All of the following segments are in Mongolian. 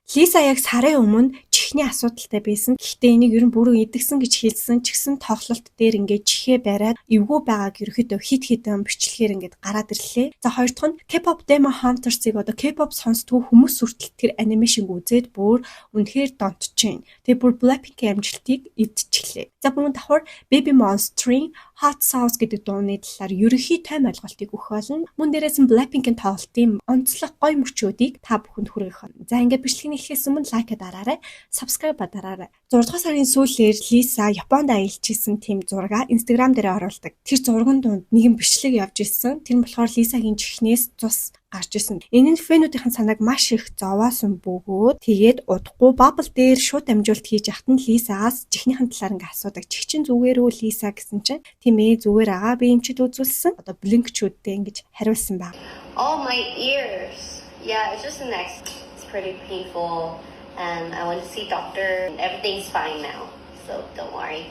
Лиса яг сарын өмнө чихний асуудалтай байсан. Гэхдээ энийг ер нь бүрэн эдгэсэн гэж хэлсэн ч гэсэн тоглолт дээр ингээд чихээ бариад эвгүй байгааг ерөөхдөө хит хитэн бичлэгээр ингээд гараад ирлээ. За, хоёр дахь нь K-pop Demon Hunters-ыг одоо K-pop сонсдгоо хүмүүс хүртэл тэр animation-г үзээд бүр үнэхээр донтож. Тэгээ бүр Blackpink-ийн амжилтыг эвдчихлээ. За, мөн давхар Baby Monster-ийн Hot Sauce гэдэг дууны талаар ерөнхий тойм ойлголтыг өгөх болно. Мөн дээрээс нь Blackpink-ийн тоглолтын онцлог гоё мөчүүдийг та бүхэнд хүргэх болно. За, ингээд бичлэгийг эхлэхээс өмнө like дараарай, subscribe дараарай. 6 дугаар сарын сүүлээр Лиса Японд аялж исэн тийм зураг Instagram дээр оруулдаг. Тэр зурган дунд нэгэн бичлэг явж исэн. Тэр нь болохоор Лисагийн чихнээс цус гарч исэн. Энэ нь fan үүдийн санааг маш их зовоосон бөгөөд тэгээд удахгүй Bubble дээр шууд дамжуулалт хийж яхад нь Лисагаас чихнийхэн талаар ингээ асуудаг. "Чих чинь зүгээр үү, Лиса?" гэсэн чинь "Тийм ээ, зүгээр агаа, би эмчид үзүүлсэн." Одоо Blink-чүүдтэй ингэж хариулсан баг. Oh, my ears. Yeah, it's just an ex. It's pretty painful, and I went to see doctor. Everything's fine now, so don't worry.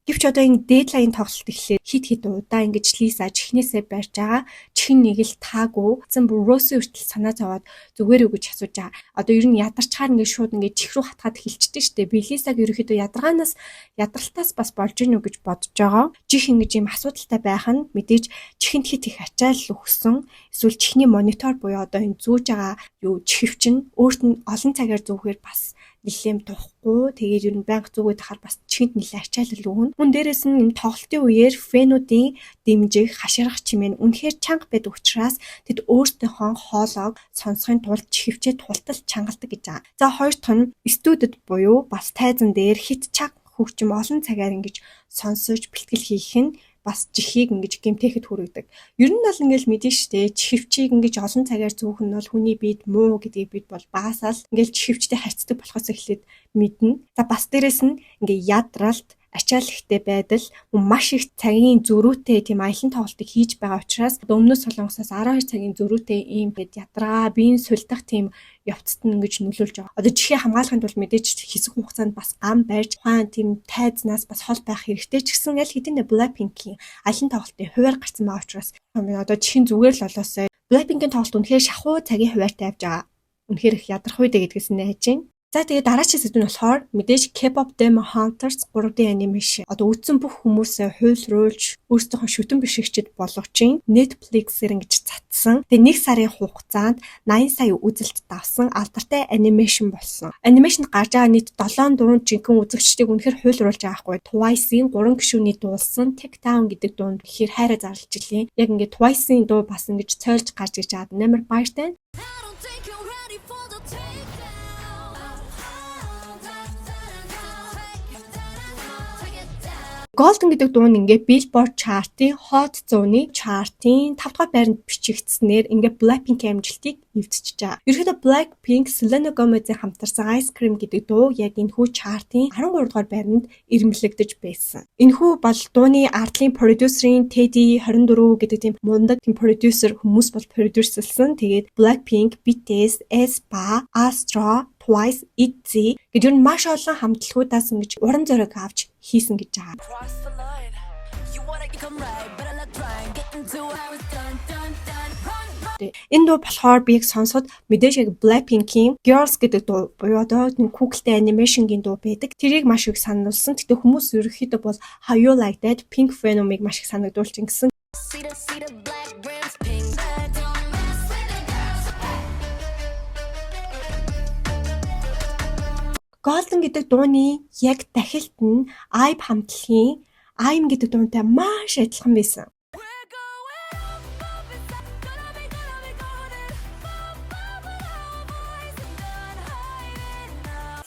Гэвч одоо энэ Deadline тоглолт эхлээд хит хит удаа ингэж Лиса чихнээсээ барьж байгаа. Чихэн нэг л таагүй. Зэн бүр Роси хүртэл санаа зовоод зүгээр үү гэж асууж байгаа. Одоо ер нь ядарчаар ингэж шууд ингэж чих рүү хатгаад эхэлчихдээ штэ. Би Лисаг ерөөхдөө ядаргаанаас, ядралтаас бас болж гинүү гэж бодож байгаа. Чих ингэж юм асуудалтай байх нь мэдээж чихэнд хит их ачаал өгсөн. Эсвэл чихний монитор буюу одоо энэ зүүж байгаа юу чихвч нь өөрт нь олон цагаар зүүхээр бас нэлээн тухгүй. Тэгээд ер нь байнга зүгээд хахаар бас чихэнд нэлээд ачаалал өгнө. Мөн дээрээс нь энэ тоглолтын үеэр fan үүдийн дэмжих, хашгирах чимээ нь үнэхээр чанга байдаг учраас тэд өөрсдийнхөө хоолойг сонсохын тулд чихвчээ тултал чангалдаг гэж байгаа. За, хоёр дахь нь студид буюу бас тайзан дээр хит чанга хөгжим олон цагаар ингэж сонсож бэлтгэл хийх нь бас чихийг ингэж гэмтээхэд хүргэдэг. Ер нь бол ингээл мэдэн штэ, чихвчийг ингэж олон цагаар зүүх нь бол хүний биед муу гэдгийг бид бол багасаа л ингээл чихвчтэй харьцдаг болохоос эхлээд мэднэ. За, бас дээрэс нь ингээ ядралт, ачаал ихтэй байдал, маш их цагийн зөрүүтэй тийм аялан тоглолтыг хийж байгаа учраас өмнөд Солонгосоос 12 цагийн зөрүүтэй ийм гээд ядаргаа, биеийн сулдах тийм явцад нь ингэж нөлөөлж байгаа. Одоо чихээ хамгаалахын тулд мэдээж хэсэг хугацаанд бас гам барьж, тухайн тийм тайзнаас бас хол байх хэрэгтэй ч гэсэн аль хэдийн Blackpink-ийн аялан тоглолтын хуваар гарсан байгаа учраас одоо чихэн зүгээр л олоосай. Blackpink-ийн тоглолт үнэхээр шахуу цагийн хуваартай явж байгаа. Үнэхээр их ядрах үедээ гэдгээс нь найж байна. За, тэгээ дараагийн сэдэв нь болохоор мэдээж K-pop Demon Hunters 3D animation. Одоо үдсэн бүх хүмүүсээ хуйлруулж, өөрсдийнхөө шүтэн бишрэгчид болгож чинь Netflix-ээр ингэж татсан. Тэгээ нэг сарын хугацаанд 80 сая үзэлт давсан алдартай animation болсон. Animation д гарч байгаа нийт 7 дуун жинхэнэ үзэгчдийг үнэхээр хуйлруулж байгаа хгүй. Twice-ийн 3 гишүүний дуулсан Take Down гэдэг дуунд ихээр хайраа зарлж илээ. Яг ингээд Twice-ийн дуу бас ингэж цойлж гарч иж чад амар баяртай. I don't think you're ready for the takedown. Take it down. Golden гэдэг дуу нь ингээ Billboard chart-ын Hot 100-ны chart-ын 5 дугаар байранд бичигдснээр ингээ Blackpink амжилтыг эвдчихэж байгаа. Ерөнхийдөө Blackpink, Selena Gomez-ийн хамтарсан Ice Cream гэдэг дуу яг энэхүү chart-ын 13 дугаар байранд ирмэлэгдэж байсан. Энэхүү бол дууны ардлын продюсерийн Teddy 24 гэдэг тийм мундаг тийм продюсер хүмүүс бол продюсерлсан. Тэгээд Blackpink, BTS, aespa, Astro, Twice, ITZY гэж ер нь маш олон хамтлагуудаас ингэж уран зориг авч хийсэн гэж байгаа. Cross the line. You wanna come right, better not try and get into how it's done, done, done. Run, run. Энэ дуу болохоор би яг сонсоход мэдээж яг Blackpink-ийн Girls гэдэг дуу буюу одоо нэг Google-тэй animation-гийн дуу байдаг. Тэрийг маш их сануулсан. Гэтэ хүмүүс ерөнхийдөө бол How You Like That, Pink Venom-ыг маш их санагдуулж ингэсэн. See the black rims, pink. Don't mess with the girls. Golden гэдэг дууны яг дахилт нь IVE хамтлагийн I'm гэдэг дуунтай маш адилхан байсан. We're going up, up inside. Gonna be, gonna be golden. Bubble our voice and done hiding now.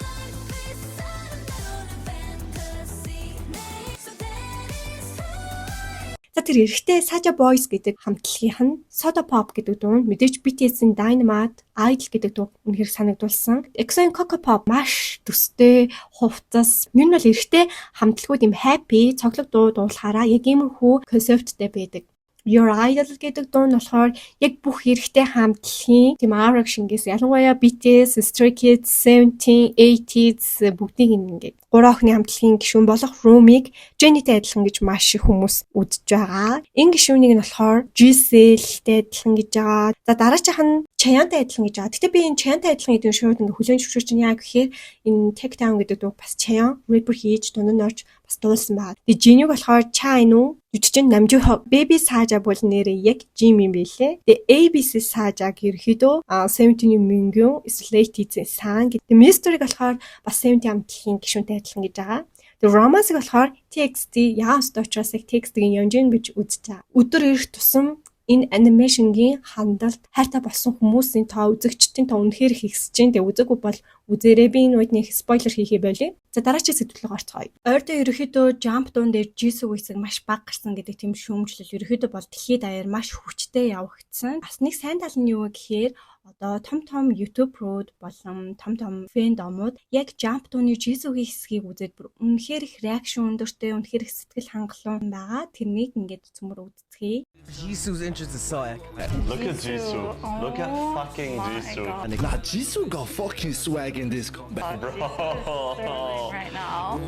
Life is sudden fantasy. So that is who I За, тэр эрэгтэй Saja Boys гэдэг хамтлагийнх нь Soda Pop гэдэг дуу нь мэдээж BTS-ийн Dynamite, Idol гэдэг дуу үнэхээр санагдуулсан. EXO-ийн Coco Pop маш төстэй хувцас. Ер нь бол эрэгтэй хамтлагууд юм happy, цоглог дуу дуулахаараа яг иймэрхүү концепттэй байдаг. Your Idol гэдэг дуу нь болохоор яг бүх эрэгтэй хамтлагийн тийм aura шингээс, ялангуяа BTS, Stray Kids, Seventeen, 80s бүгдийг ингээд Гурван охины хамтлагийн гишүүн болох Rumi-г Jennie-тэй адилхан гэж маш их хүмүүс үзэж байгаа. Энэ гишүүнийг нь болохоор Jisoo-тэй адилхан гэж байгаа. За, дараачих нь Chaeyoung-тай адилхан гэж байгаа. Гэхдээ би энэ Chaeyoung-тай адилхан гэдэг нь шууд ингээ хүлээн зөвшөөрч чинь яа гэхээр энэ Take Down гэдэг дуу бас Chaeyoung рэпер хийж, дунд нь орж бас дуулсан байгаа. Тэгээ Jinu болохоор Cha Eun-woo, жүжигчин Намжу, Baby Saja бол нэрээ яг Jim юм билээ. Тэгээ ABC Saja-г ерөөхдөө Seventeen Mingyun эсвэл ATEEZ San гэдэг. Mystery-г болохоор бас Seventeen хамтлагийн гишүүнтэй адилхан гэж байгаа. Тэгээ Romance-ыг болохоор TXT яагаад өстой учраас яг TXT-ийн Yeonjun гэж үзэж байгаа. Өдөр ирэх тусам энэ animation гийн хандалт, хайртай болсон хүмүүсийн тоо, үзэгчдийн тоо үнэхээр их ихсэж байна. Тэгээ үзээгүй бол үзээрэй. Би энэ үед нэг spoiler хийхээ болиё. За, дараагийн сэдвлэг орцгоё. Ойрдоо ерөөхдөө Jump дуун дээр Jisoo хэсэг маш бага гарсан гэдэг тийм шүүмжлэл ерөөхдөө бол дэлхийд даяар маш хүчтэй явагдсан. Бас нэг сайн тал нь юу вэ гэхээр одоо том том YouTuber-ууд болон том том fandom ууд яг Jump дууны Jisoo-гийн хэсгийг үзээд бүр үнэхээр их reaction өндөртэй, үнэхээр их сэтгэл хангалуун байгаа. Тэрнийг ингээд цөмөр үзцгээе. Jisoo's entrance is so accurate. Look at Jisoo. Look at Oh fucking my Jisoo. God. Nah, Jisoo got fucking swag in this comeback. Bro. Right now.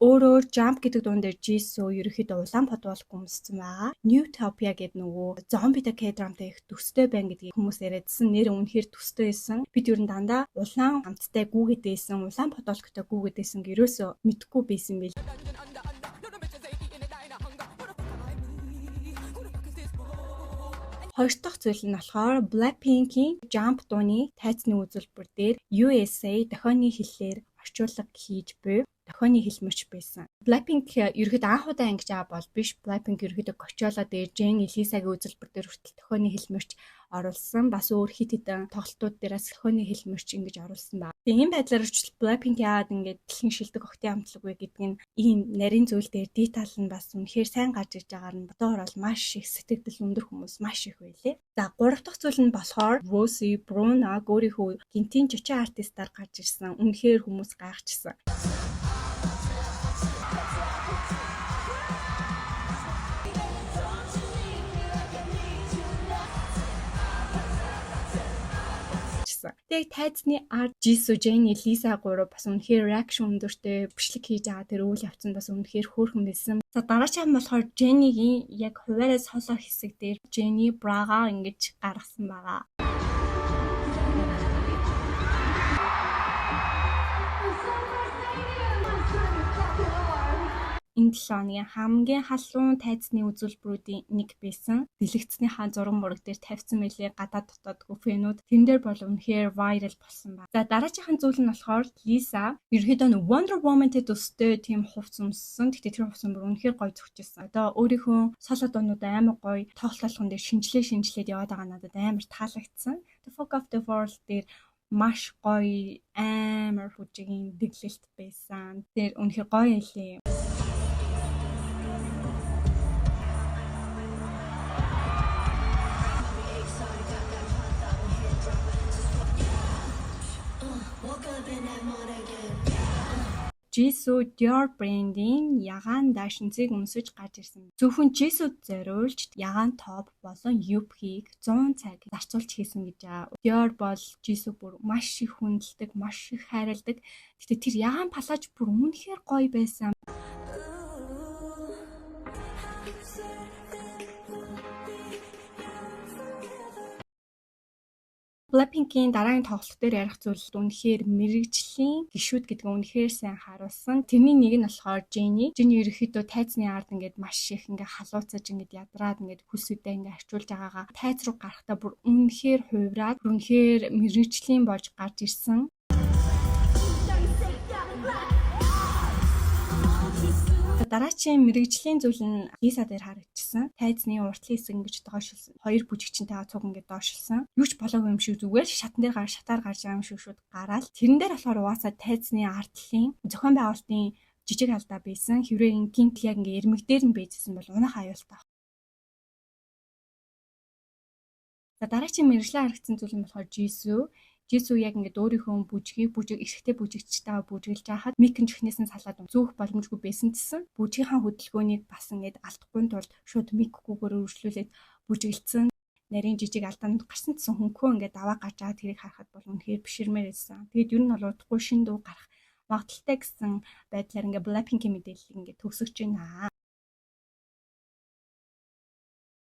Өөрөөр Jump гэдэг дуун дээр Jisoo ерөөхдөө улаан подволк өмссөн байгаа. Newtopia гэдэг нөгөө зомбита K-drama-тай их төстэй байна гэдгийг хүмүүс яриадсан. Нэр үнэхээр төстэй байсан. Бид ер нь дандаа улаан хамттай гүгээд байсан, улаан подволктой гүгээд байсан гэрөөсөө мэдхгүй байсан байл. Хоёр дахь зүйл нь болохоор Blackpink-ийн Jump дууны тайзны үзүүлбэр дээр USA дохионы хэллээр орчуулга хийж буй дохионы хэлмэрч байсан. Blackpink ерөөхдөө анх удаа ингэж байгаа бол биш. Blackpink ерөөхдөө Coachella дээр Jennie, Lisa-гийн үзүүлбэр дээр хүртэл дохионы хэлмэрч оруулсан. Бас өөр хэд хэдэн тоглолтууд дээрээс дохионы хэлмэрч ингэж оруулсан байна. Тэгээ ийм байдлаар өчл Blackpink яагаад ингэж дэлхийн шилдэг охидын хамтлаг вэ гэдэг нь ийм нарийн зүйл дээр деталь нь бас үнэхээр сайн гарч ирж байгаагаар нь бодоогоор бол маш их сэтгэгдэл өндөр хүмүүс маш их байлээ. За, гурав дахь зүйл нь болохоор Rosé Bruno өөрийнхөө гэнэтийн жочин артистаар гарч ирсэн. Үнэхээр хүмүүс гайхчихсан. Авчихсан. Тэгээ тайзны ард Jisoo, Jennie, Lisa гурав бас үнэхээр reaction өндөртэй бичлэг хийж байгаа тэр үйл явц нь бас үнэхээр хөөрхөн байсан. За, дараачих нь болохоор Jennie-гийн яг хуваараа соло хэсэг дээр Jennie bra-гаа ингэж гаргасан байгаа. Энэ 7 хоногийн хамгийн халуун тайзны үзүүлбэрүүдийн нэг байсан. Дэлгэцнийхаа зураг мураг дээр тавьсан мэлээ гадаад дотоодгүй fan үүд. Тэрэн дээр бол үнэхээр viral болсон ба. За, дараагийн зүйл нь болохоор Lisa ерөөхдөө нэг Wonder Woman-тэй төстэй тийм хувцас өмссөн. Гэхдээ тэр хувцас бүр үнэхээр гоё зөгчсөн. Одоо өөрийнхөө соло дуунуудаа амар гоё тоглолт болгон дээр шинжилээ шинжилээд яваад байгаа надад амар таалагдсан. The Fuck of the World дээр маш гоё амар бүжигийн дэглэлт байсан. Тэр үнэхээр гоё илээ. Jisoo Dior брендийн ягаан даашинзыг өмсөж гарч ирсэн. Зөвхөн Jisoo зориулж ягаан топ болон юбкийг 100 цаг зарцуулж хийсэн гэж байгаа. Dior бол Jisoo бүр маш их хүндэлдэг, маш их хайрладаг. Гэхдээ тэр ягаан палаж бүр үнэхээр гоё байсан. Blackpink-ийн дараагийн тоглолт дээр ярих зүйл үнэхээр мэргэжлийн гишүүд гэдэг нь үнэхээр сайн харуулсан. Тэрний нэг нь болохоор Jennie. Jennie ерөнхийдөө тайзны ард ингээд маш их ингээд халууцаж, ингээд ядраад, ингээд хөлсөдөө ингээд арчуулж байгаагаа тайз руу гарахдаа бүр үнэхээр хувраад, бүр үнэхээр мэргэжлийн болж гарч ирсэн. Дараачийн мэргэжлийн зүйл нь Лиса дээр харагдчихсан. Тайзны уртлын хэсэг ингэж доошилсан. Хоёр бүжигчинтэйгээ цуг ингэж доошилсан. Юу ч болоогүй юм шиг, зүгээр шатан дээр гар шатаар гарч байгаа юм шиг шууд гараал. Тэрэн дээр болохоор угаасаа тайзны ардлын зохион байгуулалтын жижиг алдаа байсан. Хэрвээ гинт яг ингээ ирмэг дээр нь байжсэн бол унах аюултай. За, дараагийн мэргэжлээ харагдсан зүйл нь болохоор Jisoo. Jisoo яг ингээд өөрийнхөө бүжгийг бүжиг эрэгтэй бүжигчтэйгээ бүжиглж байхад mic нь чихнээс нь салаад зөөх боломжгүй байсан гэсэн бүжгийнхаа хөдөлгөөнийг бас ингээд алдахгүй тулд шууд mic гүйгээр өргөжлүүлээд бүжиглэсэн. Нарийн жижиг алдаанууд гарсан гэсэн хөнхөө ингээд даваа гарч байгаа тэрийг харахад бол үнэхээр биширмээр байсан. Тэгээд ер нь бол удахгүй шинэ дуу гарах магадлалтай гэсэн байдлаар ингээд Blackpink-ийн мэдээллийг ингээд төгсөж байна.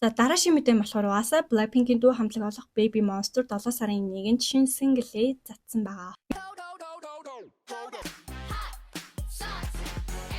За, дараагийн мэдээ нь болохоор угаасаа Blackpink-ийн дуу хамтлаг болох Baby Monster 7 сарын 1-нд шинэ single ээ затсан байгаа. Sauce.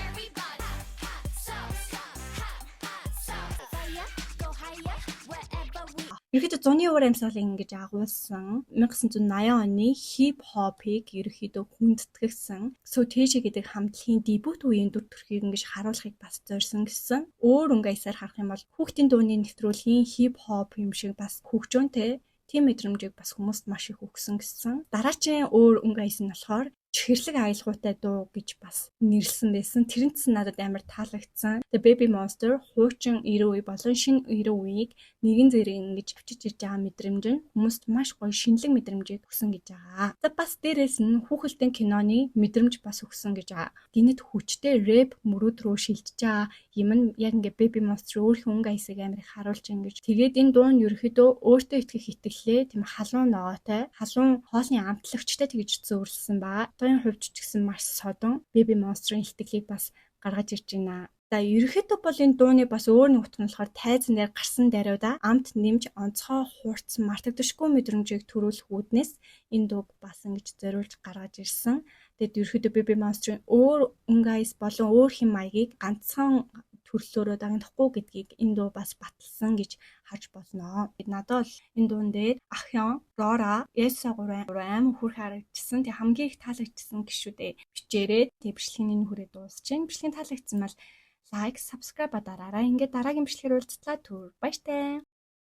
Everybody. Hot sauce. Hot, hot sauce. Fire, go higher. Wherever we Ерөнхийдөө зуны уур амьсгалыг ингэж агуулсан 1980 оны хип хопыг ерөнхийдөө хүндэтгэсэн Seo Taiji гэдэг хамтлагийн дебют үеийн дүр төрхийг ингэж харуулахыг бас зорьсон гэсэн. Өөр өнгө аясаар харах юм бол хүүхдийн дууны нэвтрүүлгийн хип хоп юм шиг бас хөгжөөнтэй тийм мэдрэмжийг бас хүмүүст маш их өгсөн гэсэн. Дараачийн өөр өнгө аяс нь болохоор чихэрлэг аялгаутай дуу гэж бас нэрлсэн байсан. Тэр нь ч надад амар таалагдсан. The Baby Monster хуучин 90 үе болон шинэ 90 үеийг нэгэн зэрэг ингэж авчиж ирж байгаа мэдрэмж нь хүмүүст маш гоё шинэлэг мэдрэмжийг өгсөн гэж байгаа. За, бас дээрээс нь хүүхэлдэйн киноны мэдрэмж бас өгсөн гэж байгаа. Гэнэт хүчтэй рэп мөрүүд рүү шилжиж байгаа юм нь яг ингээ Baby Monster өөрийнхөө өнгө аясыг амар их харуулж ингэж. Тэгээд энэ дуу нь ерөнхийдөө өөртөө итгэх итгэлээ тийм халуун ногоотой, халуун хоолны амтлагчтай тэгж зөөрлөсөн ба. Одоогийн хувьд ч гэсэн маш содон Baby Monster-ын илтгэлийг бас гаргаж ирж байна. За, ерөнхийдөө бол энэ дууны бас өөр нэг утга нь болохоор тайзан дээр гарсан даруйда амт нэмж онцгой хурц мартагдашгүй мэдрэмжийг төрүүлэх үүднээс энэ дууг бас ингэж зориулж гаргаж ирсэн. Тэгээд ерөнхийдөө Baby Monster-ын өөр өнгө аяс болон өөр хэм маягийг ганцхан төрлөөрөө дагнахгүй гэдгийг энэ дуу бас баталсан гэж харж болно. Надад бол энэ дуун дээр Ахён, Рора, Элса гурван амар хөөрхөн харагдчихсан. Тэг хамгийн их таалагдчихсан гишүүдээ бичээрэй. Тэг бичлэгийн энэ хүрээ дуусчихээн. Бичлэгийн таалагдсан бол like, subscribe дараарай. Ингээд дараагийн бичлэгээр уулзтлаа. Түр баяртай.